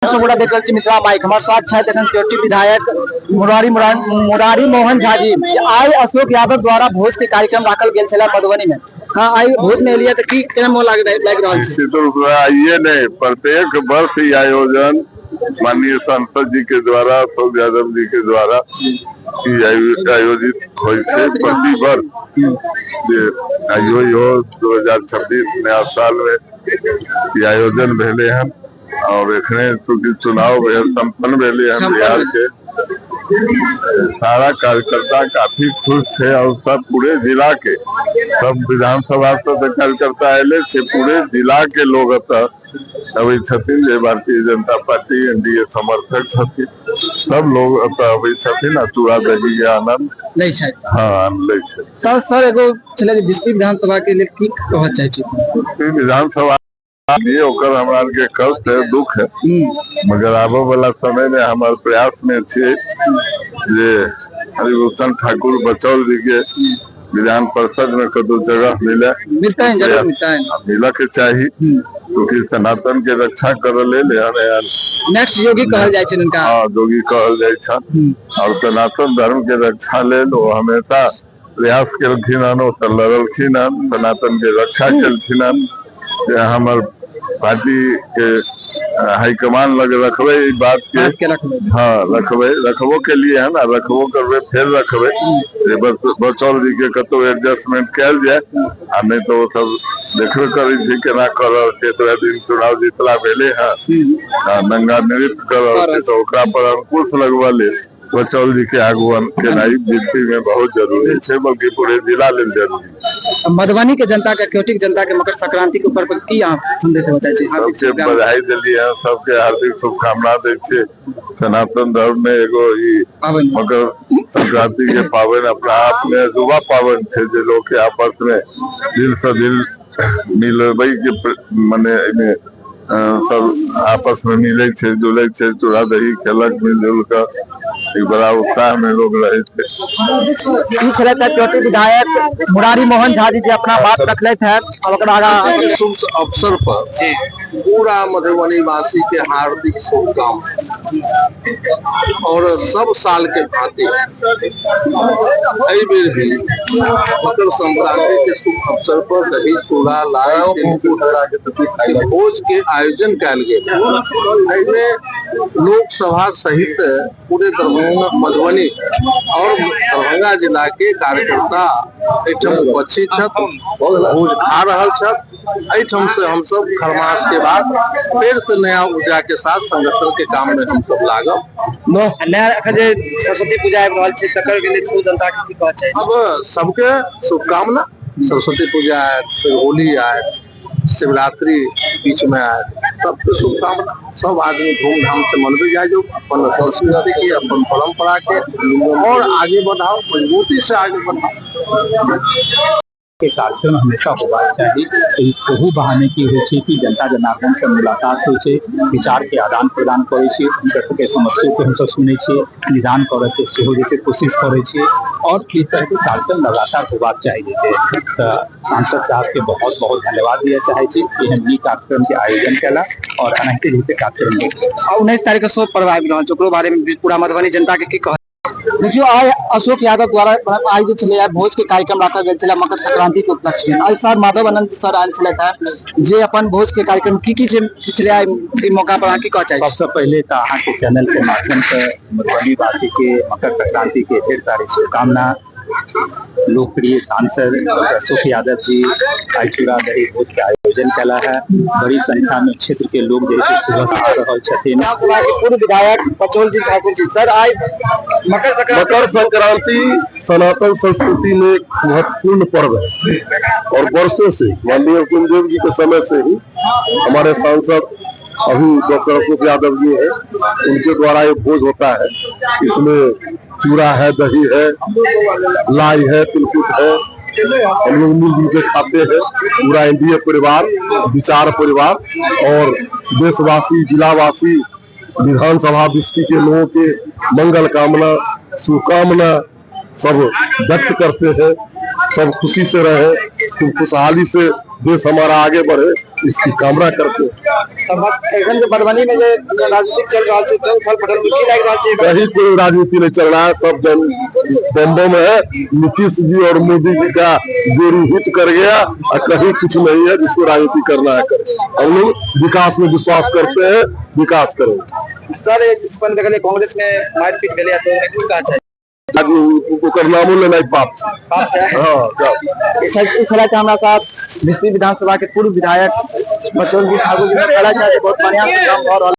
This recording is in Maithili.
सब गोटा देख रहल छी मिथिला माइक। हमर साथ छथि एखन केवटी विधायक मुरारी मुरारी मोहन झा जी। आइ अशोक यादव द्वारा भोज के कार्यक्रम राखल गेल छलै मधुबनी में। हाँ, आइ भोज में एलियै तऽ की केना मोन लागि लागि रहल छै? निश्चित रूप से आइए नहीं, प्रत्येक वर्ष ई आयोजन माननीय सांसद जी के द्वारा, अशोक यादव जी के द्वारा ई आयोजित होइ छै प्रति वर्ष। जे आइयो इहो 2026 नया साल में ई आयोजन भेलै हन और एखने चूँकि चुनाव भेल, संपन्न भेलै हन, बिहार के सारा कार्यकर्ता काफी खुश छै और सब पूरे जिला के सब विधानसभा से तऽ कार्यकर्ता अयले छै, पूरे जिला के लोग एतऽ अबै छथिन जे भारतीय जनता पार्टी एनडीए समर्थक छथिन, सब लोग एतऽ अबै छथिन आ चूड़ा दही के आनंद लै छथि। हाँ, लै छथिन। तऽ सर, एगो छलै जे बिस्फी विधानसभा के लेल की कहऽ चाहै छी? बिस्फी विधानसभा लिए ओकर हमरा आरके कष्ट है, दुख है, मगर आबऽ वाला समय में हमर प्रयास में छियै जे हरिभूषण ठाकुर बचौल जी के विधान परिषद में कतौ जगह मिले। मिलतनि, जरूर मिलतनि। मिलऽ के चाही, क्योंकि सनातन के रक्षा करऽ लेल एहन एहन नेक्स्ट योगी कहल जाइ छनि हुनका। हाँ, योगी कहल जाइ छनि और सनातन धर्म के रक्षा लेल ओ हमेशा प्रयास केलखिन हन, ओतऽ लड़लखिन हन, सनातन के रक्षा केलखिन हन। जे हमर पार्टी के हाईकमान लग रखबै ई बात के, बात के रखबै। हाँ, रखबै, रखबो के लिए हन आ रखबो करबै, फेर रखबै जे बचौल जी के कतौ एडजस्टमेंट कयल जाय आ नहि तऽ ओ सब देखबे करै छै केना कऽ रहल छै। एतबा दिन चुनाव जीतला भेलै हन आ नंगा नृत्य कऽ रहल छै, तऽ ओकरा पर अंकुश लगबऽ लेल बचौल जी के आगुवन केनाइ बिस्फी में बहुत जरूरी छै, बल्कि पूरे जिला लेल जरूरी छै। मधुबनी के जनता के, केवटी के जनता के मकर संक्रांति के ऊपर पर की अहाँ संदेश देबऽ चाहै छी? हार्दिक सबके शुभकामना। बधाई देलियै हन, सबके हार्दिक शुभकामना दै छियै। सनातन धर्म में एगो ई पाबनि मकर संक्रांति के पाबनि अपना आप में अजूबा पाबनि छै, जे लोग के आपस में दिल से दिल मिलबै के मने एहिमे सब आपस में मिलै छै, जुलै छै, चूड़ा दही खेलक मिलजुल कऽ, एक बड़ा उत्साह में लोग रहै छै। ई छलथि हैं केवटी विधायक मुरारी मोहन झा जी, जे अपना बात रखलथि हैं। अब ओकरा आगाँ शुभ अवसर पर पूरा मधुबनी वासी के हार्दिक शुभकामना और सब साल के भांति एहि बेर भी मकर संक्रांति के शुभ अवसर पर दही चूड़ा लाई तिलकुट के भोज के आयोजन कयल गेल। एहिमे लोकसभा सहित पूरे दरभंगा, मधुबनी और दरभंगा जिला के कार्यकर्ता एहिठाम उपस्थित छथि, भोज खा रहल छथि। एहिठाम से हमसब खरमास के बाद फेर से नया ऊर्जा के साथ संगठन के काम में हमसब लागब। नया एखन जे सरस्वती पूजा आबि रहल छै, तकर के लेल सेहो जनता के की कहऽ चाही? अब सबके शुभकामना। सरस्वती पूजा आयत, फिर होली आयत, शिवरात्रि बीच में आयत, सबके शुभकामना। सब आदमी धूमधाम से मनबे जाय जो अपन संस्कृति के, अपन परंपरा के और आगे बढ़ाओ, मजबूती से आगे बढ़ाओ। के कार्यक्रम हमेशा होबाक चाही। एहि ओहू बहाने की होइ छै कि जनता जनार्दन से मुलाकात होइ छै, विचार के आदान प्रदान करै छै, हुनकर सबके समस्यो के हमसब सुनै छियै, निदान करऽ के सेहो जे छै कोशिश करै छियै और ई तरह के कार्यक्रम लगातार होबाक चाही। जे छै तऽ सांसद साहब के बहुत बहुत धन्यवाद दिअ चाहै छी कि एहन नीक कार्यक्रम के आयोजन केला और एनाहिते जे छै कार्यक्रम आ 19 तारीख के शोध पर्व आबि रहल छै, ओकरो बारे में पूरा मधुबनी जनता के की कहत? देखियौ, आइ अशोक यादव द्वारा आइ जे छलै भोज के कार्यक्रम राखल गेल छलै मकर संक्रांति के उपलक्ष्य में। आइ सर माधव आनंद सर आयल छलथि हेँ, जे अपन भोज के कार्यक्रम की की छै छलै आइ ई मौका पर अहाँ की कहऽ चाहै छी? सबसँ पहिले तऽ अहाँके चैनल के माध्यम से मधुबनी वासी के मकर संक्रांति के ढेर सारी शुभकामना। लोकप्रिय सांसद डॉक्टर अशोक यादव जी आइ चूड़ा दही भोज के आयोजन केला है। बड़ी संख्या में क्षेत्र के लोग जे छै सुबह से आ रहल छथिन। विधानसभा के पूर्व विधायक बचौल जी ठाकुर जी, सर आइ मकर संक्रांति, मकर संक्रांति सनातन संस्कृति में एक महत्वपूर्ण पर्व है और वर्षों से माननीय हुकुमदेव जी के समय से ही हमारे सांसद अभी डॉक्टर अशोक यादव जी हैं, उनके द्वारा ये भोज होता है। इसमें चूड़ा है, दही है, लाई है, तिलकुट है, हम लोग मिलजुल के खाते हैं। पूरा एनडीए परिवार, विचार परिवार और देशवासी, जिलावासी, विधानसभा बिस्फी के लोगों के मंगल कामना, शुभकामना सब व्यक्त करते हैं। सब खुशी से रहे, खूब खुशहाली से देश हमारा आगे बढ़े, इसकी कामना करते हैं। तऽ एखन जे मधुबनी में जे राजनीतिक चल रहल छै, उथल पटल में की लागि रहल छै? कहीं कोई राजनीति नहीं चल रहा है, सब जन बम्बो में है। नीतीश जी और मोदी जी का जोड़ी हिट कर गया और कहीं कुछ नहीं है। जिसको राजनीति करना है करे, हम लोग विकास में विश्वास करते हैं, विकास करेंगे। सर, इस पर देखलियै कांग्रेस में मारि पीट भेलै, तऽ ओहिमे की कहऽ चाही? आदमी ओकर नामो लेनाइ पाप छै। बात छै। हाँ, जाओ। ई छलथि हमरा साथ बिस्फी विधानसभा के पूर्व विधायक बच्चन जी ठाकुर जी। कहलथि जे बहुत बढ़िया से काम भऽ रहल।